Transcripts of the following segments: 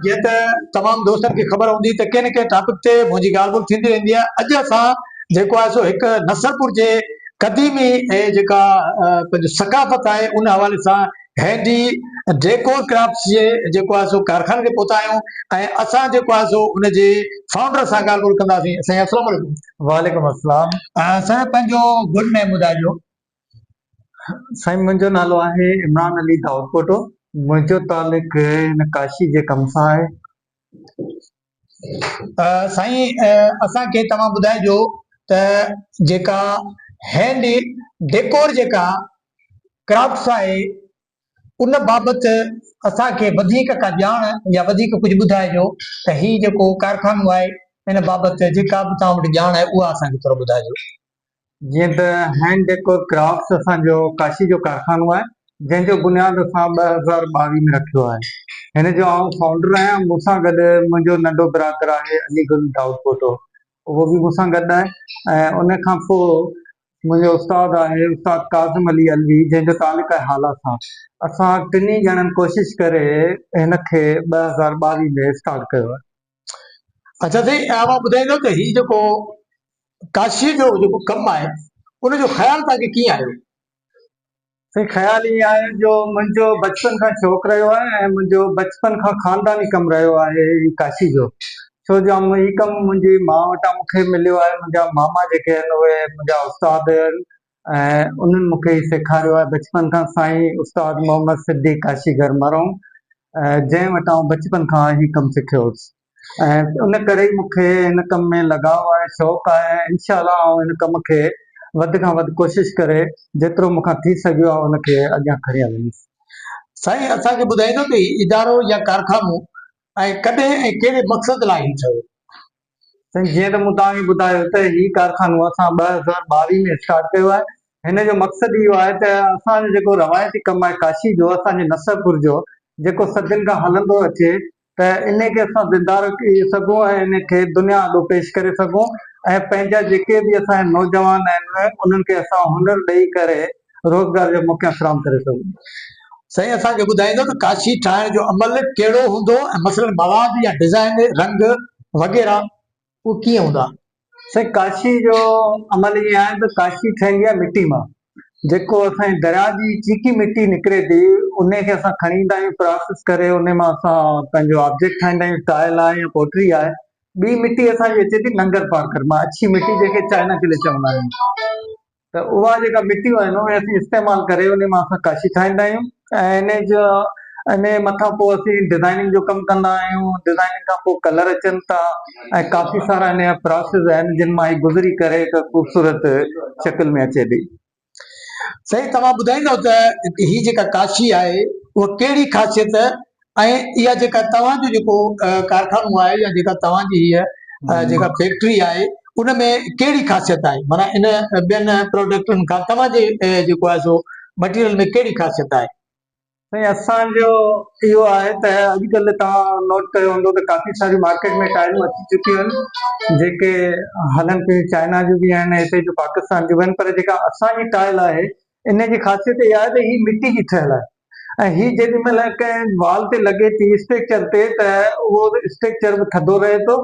جيئن ته تمام دوستن کي خبر هوندي ته ڪنهن نه ڪنهن ٽاپڪ تي منهنجي ڳالهه ٻولهه ٿيندي رهندي آهي. اڄ اسان جيڪو آهي سو هڪ نصرپور جي قديمي جيڪا پنهنجو ثقافت آهي ان حوالي سان هينڊي ڊيڪور ڪرافٽس جي جيڪو آهي سو ڪارخاني تي پهتا آهيون ۽ اسان جيڪو آهي سو ان جي فائونڊر سان ڳالهه ٻولهه ڪنداسين. سائين السلام عليڪم. وعليڪم السلام. سر پنهنجو گڊ نيم ٻڌائجو. سائين منهنجو نالو آهي عمران علي دائودپوٽو منهنجو تعلق هن ڪاشي جي ڪم سان آهي. سائين اسان کي توهان ٻڌائجو ته جيڪا هينڊ ڊيڪور جيڪا ڪرافٽس آهي ان بابت اسان کي وڌيڪ ڪا ڄاڻ يا وڌيڪ ڪجهه ٻڌائجو ته هي جيڪو ڪارخانو آهي ان بابت جيڪا به توهان وٽ ڄاڻ آهي اها اسان کي ٿورو ٻڌائجو. جيئن ته هينڊ ڊيڪور ڪرافٽس اسان جو ڪاشي جو ڪارخانو آهي، جنهن جو بنياد اسان 2022 ۾ رکيو آهي. هن جو آئون فائونڊر آهيان، مون سان گڏ منهنجو ننڍو برادر آهي علي گل دائودپوٽو، اهو به مون سان گڏ آهي ۽ ان کان پوء منهنجو استاد آهي استاد ڪاظم علي علوي، جنهن جو تعلق آهي هالا سان. اسان ٽنهي ڄڻن ڪوشش ڪري هن کي 2022 ۾ اسٽارٽ ڪيو آهي. اچا سائين اوهان ٻڌائيندو ته هي جيڪو ڪاشي جو جيڪو ڪم آهي ان جو خيال توهان کي ڪيئن آيو؟ سائين خيال ائين آيو جو منهنجو بچپن کان شوق رهيو آهي ۽ منهنجو بچپن کان خانداني ڪم رهيو آهي هي ڪاشي جو ڇو جو هي ڪم منهنجي ماء وٽان مون کي مليو آهي منهنجا ماما جيڪي آهن اهي منهنجا استاد آهن ۽ انهن مون کي هي سيکاريو آهي بچپن کان سائين استاد محمد صديق ڪاشيگر مرحوم جنهن وٽ آئون بچپن کان هي ڪم سکيو هوس ۽ ان ڪري ئي مون کي هن ڪم ۾ لڳاء آهي شوق آهي ۽ انشاء الله آئون هن ڪم کي وڌ کان وڌ ڪوشش ڪري جيترو مون کان ٿي سگهيو آئون ان کي اڳيان کڻي هلندس. سائين اسان کي ٻڌائيندو ته هي ادارو يا ڪارخانو ۽ ڪڏهن ۽ ڪهڙي مقصد لاء هي ٺهيو؟ سائين جيئن ته مون توهان کي ٻڌايو ته هي ڪارخانو اسان 2022 ۾ اسٽارٽ ڪيو آهي. هن جو مقصد اهو آهي ته اسان جو جيڪو روايتي ڪم آهي ڪاشي جو اسان جي نصرپور جو جيڪو صدين کان هلندو اچي ته انهي کي اسان زنده رکي سگهون ۽ ان کي دنيا آڏو پيش ڪري سگهون ۽ پنهنجا جيڪي به اسان جا نوجوان آهن انهن کي اسان هنر ڏئي ڪري روزگار جا موقعا فراهم ڪري سگهون. سائين اسان کي ٻڌائيندو ته ڪاشي ٺاهڻ جو عمل ڪهڙو هوندو ۽ مثلاً مواد يا ڊزائن، رنگ وغيره اهي ڪيئن هوندا؟ سائين ڪاشي جو عمل ائين آهي ته ڪاشي ٺهندي آهي مٽي مان جيڪو اسان جي درياء جي چيڪي مٽي نڪري ٿي انهي کي اسان کڻي ايندا آهيون پراسيس ڪري انهي مان اسان پنهنجو آبجيڪٽ ٺاهيندا آهيون ٽائل آهي يا پوٽري آهي ٻي مٽي اسان جي اچي ٿي ننگر پارڪر مان اڇي مٽي جنهن کي چائنا ڪلي چوندا آهيون. ته اها جيڪا مٽيون آهن اهي اسين استعمال ڪري انهي مان اسان ڪاشي ٺاهيندا آهيون ۽ انهي جو انهي مٿان پوء اسين ڊزائننگ جو ڪم ڪندا آهيون ڊزائننگ کان پوء ڪلر اچن ٿا ۽ ڪافي سارا انهي جا پراسز آهن جن مان هي گذري ڪري هڪ خوبصورت شڪل ۾ اچي ٿي. سائين توهان ٻڌائيندؤ ته هي جيڪا ڪاشي آهي اها ڪهڙي خاصيت ۽ اها جيڪا توهان جو جيڪو ڪارخانو آهي يا جيڪا توهان جي هيء جيڪا فيڪٽري آهي ان ۾ ڪهڙي خاصيت آهي معنيٰ ان ٻين پروڊڪٽن کان توهان جي جيڪو آهي سو مٽيريل ۾ ڪهڙي خاصيت آهي؟ سائين اسان جو اهو آهي ته اڄڪلهه توهان نوٽ ڪيو هوندو ته ڪافي ساريون مارڪيٽ ۾ ٽائلون اچي چڪيون آهن جيڪي هلن پيون چائنا جون به آهن هتي جون پاڪستان جون به آهن پر جيڪا اسان جي ٽائل آهي ان جي خاصيت اها آهي ته هي مٽي جي ٺهيل آهي ۽ هي جيڏي مهل ڪنهن وال تي لڳي ٿي اسٽريڪچر تي ته اهو اسٽريڪچر به ٿڌو رهي ٿو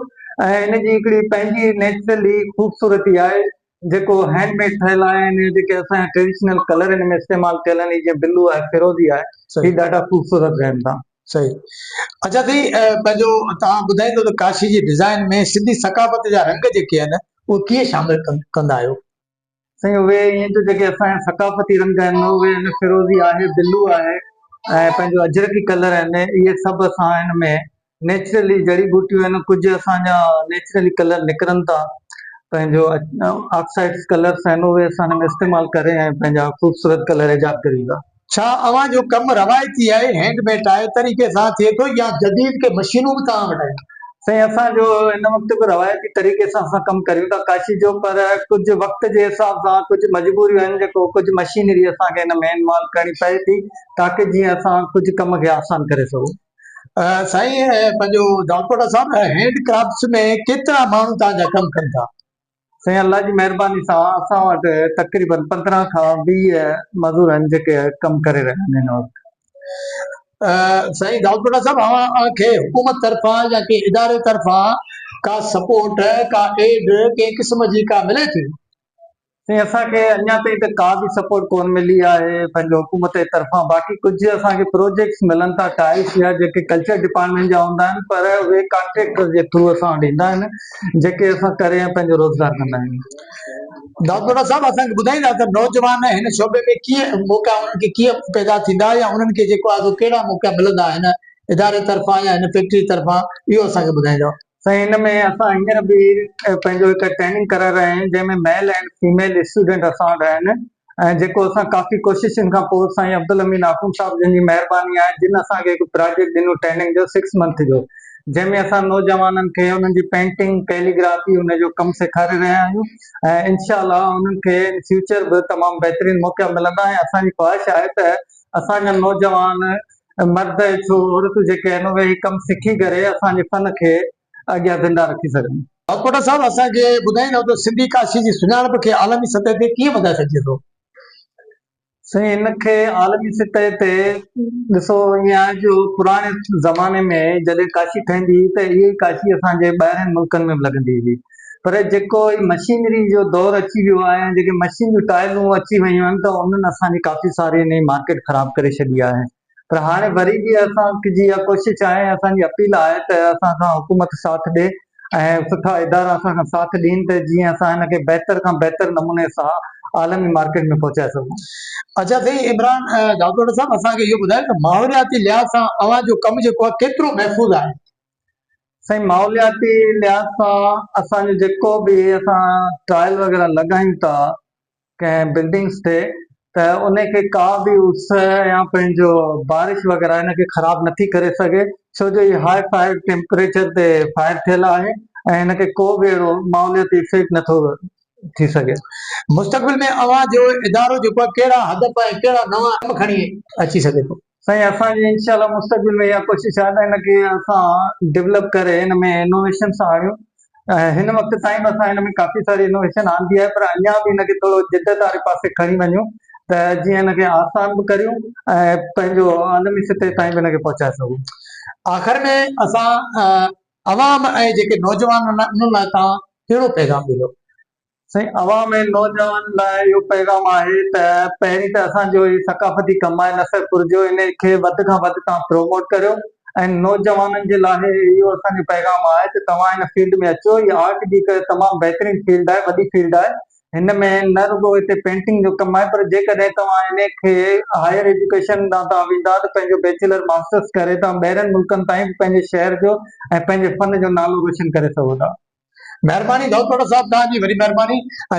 ۽ ان جي هڪڙي پنهنجي نيچرلي خوبصورتي آهي جيڪو هينڊ ميڊ ٺهيل آهي ۽ جيڪي اسان جا ٽريڊيشنل ڪلر ان ۾ استعمال ٿيل آهن هي جيئن بلو آهي فيروزي آهي هي ڏاڍا خوبصورت رهن ٿا. صحيح اچا سائين پنهنجو توهان ٻڌائيندو ته ڪاشي جي ڊزائن ۾ سنڌي ثقافت جا رنگ جيڪي آهن اهي ڪيئن شامل ڪندا آهيو؟ سائين اهي ائين جو جيڪي اسان جا ثقافتي رنگ آهن اهي آهن فيروزي آهي بلو آهي ۽ پنهنجو اجرڪي ڪلر آهن اهي سڀ اسان هن ۾ نيچرلي جڙي ٻوٽيون آهن ڪجهه اسان جا نيچرلي ڪلر نڪرن ٿا پنهنجو آڪسائڊس ڪلرس آهن اهي اسان هن ۾ استعمال ڪري ۽ پنهنجا خوبصورت ڪلر ايجاد ڪريون ٿا. ڇا اوهان جو ڪم روايتي ۽ هينڊ ميڊ آهي طريقي سان ٿئي ٿو يا جديد ڪي مشينون به توهان وٽ آهن؟ سائين اسان جو هن وقت به روايتي طريقي سان اسان ڪم ڪريون ٿا ڪاشي جو پر ڪجهه وقت جي حساب سان ڪجهه مجبوريون آهن جيڪو ڪجهه مشينري اسان کي هن ۾ انوالو ڪرڻي پئي ٿي تاڪه جيئن اسان ڪجهه ڪم کي آسان ڪري سگهون. سائين پنهنجو دائودپوٽا صاحب هينڊ ڪرافٽس ۾ ڪيترا ماڻهو توهان جا ڪم ڪن ٿا؟ سائين الله جي مهرباني سان اسان وٽ تقريبن 15 کان 20 مزور آهن جيڪي ڪم ڪري رهيا آهن هن وقت. سائين دائود پوٽا صاحب اوهان کي حڪومت طرفان يا ڪنهن اداري طرفان ڪا سپورٽ ڪا ايڊ ڪنهن قسم جي ڪا ملي ٿي؟ سائين اسان کي اڃا تائين ته ڪا به سپورٽ ڪون ملي آهي پنهنجو حڪومت جي طرفان باقي ڪجهه اسان کي پروجيڪٽس ملن ٿا ٽائلس جا جيڪي ڪلچر ڊپارٽمينٽ جا هوندا آهن پر اهي ڪانٽريڪٽر جي ٿرو اسان وٽ ايندا آهن جيڪي اسان ڪري ۽ پنهنجو روزگار ڪندا آهيون. دائود صاحب اسان کي ٻڌائيندا ته نوجوان هن شعبي ۾ ڪيئن موقعا انهن کي ڪيئن پيدا ٿيندا يا انهن کي جيڪو آهي سو ڪهڙا موقعا ملندا هن اداري طرفان يا هن فيڪٽري طرفان اهو اسان کي ٻڌائيندو. سائين هن ۾ اسان هينئر به پنهنجو هڪ ٽريننگ ڪرائي رهيا آهيون جنهن ۾ ميل اينڊ فيميل اسٽوڊنٽ اسان وٽ آهن ۽ جيڪو اسان ڪافي ڪوششن کان پوء سائين عبدالحميد آخوند صاحب جن جي مهرباني آهي جن اسان کي هڪ پراجيڪٽ ڏنو ٽريننگ جو سڪس منٿ جو جنهن ۾ اسان نوجوانن کي انهن جي پينٽنگ ڪيليگرافي ان جو ڪم سيکاري رهيا آهيون ۽ انشاء الله انهن کي ان فيوچر به تمام بهترين موقعا ملندا ۽ اسان جي خواهش آهي ته اسان جا نوجوان مرد ۽ ڇو عورتون جيڪي آهن اهي هي ڪم سکي ڪري اسان جي فن کي اڳيان زنده رکي سگهن. ڊاڪٽر صاحب اسان کي ٻڌائيندو ته سنڌي ڪاشي جي سڃاڻپ کي عالمي سطح تي ڪيئن وڌائي سگهجي ٿو؟ سائين ان کي عالمي سطح تي ڏسو ائين آهي جو پراڻي زماني ۾ جڏهن ڪاشي ٺهندي هئي ته اها ئي ڪاشي اسان جي ٻاهرين ملڪن ۾ به لڳندي هئي پر جيڪو هي مشينري جو دور اچي ويو آهي ۽ جيڪي مشين جون ٽائلون اچي ويون آهن ته انهن اسان جي ڪافي ساري انهي مارڪيٽ خراب ڪري ڇڏي آهي پر هاڻي وري به اسان جي اها ڪوشش آهي ۽ اسان جي اپيل آهي ته اسان سان حڪومت ساٿ ڏي ۽ سٺا ادارا اسان کان ساٿ ڏين ته جيئن اسان هن کي بهتر کان بهتر نموني سان عالمي مارڪيٽ ۾ پهچائي سگهون. اڇا سائين عمران داوود صاحب اسان کي اهو ٻڌايو ته ماحولياتي لحاظ سان اوهان جو ڪم جيڪو آهي ڪيترو محفوظ آهي؟ سائين ماحولياتي لحاظ سان اسان جو جيڪو به اسان ٽائل وغيره لڳايون ٿا ڪنهن بلڊنگس تي ته ان کي ڪا به اس يا پنهنجو بارش وغيره ان کي خراب نٿي ڪري سگهي ڇو جو هي هاء فائر ٽيمپريچر تي فائر ٿيل آهي ۽ هن کي ڪو به اهڙو ماحولياتي افيڪٽ نٿو ٿي سگهي. مستقبل ۾ اوهان جو ادارو جيڪو آهي ڪهڙا هدف ۽ ڪهڙا نوان ڪم کڻي اچي سگهي ٿو؟ سائين اسان جي انشاء الله مستقبل ۾ اها ڪوشش آهي ته هن کي اسان ڊولپ ڪري هن ۾ انوويشنس آڻيون ۽ هن وقت تائين به اسان هن ۾ ڪافي ساري انوويشن آندي آهي پر اڃا به هن کي ٿورو جدت واري پاسي کڻي وڃون ته جيئن هن کي آسان به ڪريون ۽ پنهنجو عالمي سطح تائين به هن کي پهچائي سگهون. آخر ۾ اسان عوام ۽ جيڪي نوجوان آهن انهن لاء توهان ڪهڙو پيغام ڏيندو؟ سائين عوام ۽ نوجوانن لاء اهو پيغام آهي ته پهرين ته اسان جو هي ثقافتي ڪم آهي نصرپور جو ان کي وڌ کان وڌ توهان پروموٽ ڪريو ۽ نوجوانن جي لاء اهو اسان جو پيغام آهي ته توهان هن فيلڊ ۾ اچو هي آرٽ جي هڪ تمام بهترين فيلڊ آهي وڏي فيلڊ آهي هن ۾ نه رڳو هتي پينٽنگ جو ڪم آهي پر جيڪڏهن توهان ان کي هائير ايجوڪيشن ڏانهن توهان ويندا ته پنهنجو بيچلر ماسٽرس ڪري توهان ٻاهرين ملڪن تائين به پنهنجي شهر جو ۽ پنهنجي فن جو نالو روشن ڪري سگهو ٿا. مهرباني دائود پوٽا صاحب توهان جي وڏي مهرباني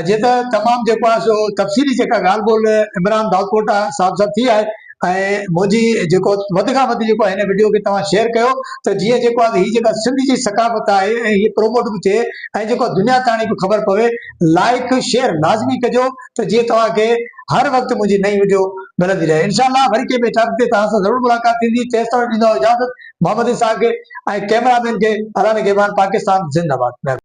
جي ته تمام جيڪو آهي سو تفصيلي جيڪا ڳالهه ٻولهه عمران دائود پوٽا صاحب سان ٿي آهي ۽ منهنجي جيڪو وڌ کان وڌ جيڪو هن وڊيو کي توهان شيئر ڪيو ته جيئن جيڪو آهي هي جيڪا سنڌ جي ثقافت آهي ۽ هي پروموٽ به ٿئي ۽ جيڪو دنيا تاڻي به خبر پوي لائڪ شيئر لازمي ڪجو ته جيئن توهان کي هر وقت منهنجي نئين وڊيو ملندي رهي انشاء الله وري ڪنهن ٻئي ٽاپڪ تي توهان سان ضرور ملاقات ٿيندي تيستائين ڏيندو اجازت محمد اسحاق کي ۽ ڪئميرا مين کي الله نگهبان پاڪستان زنده باد.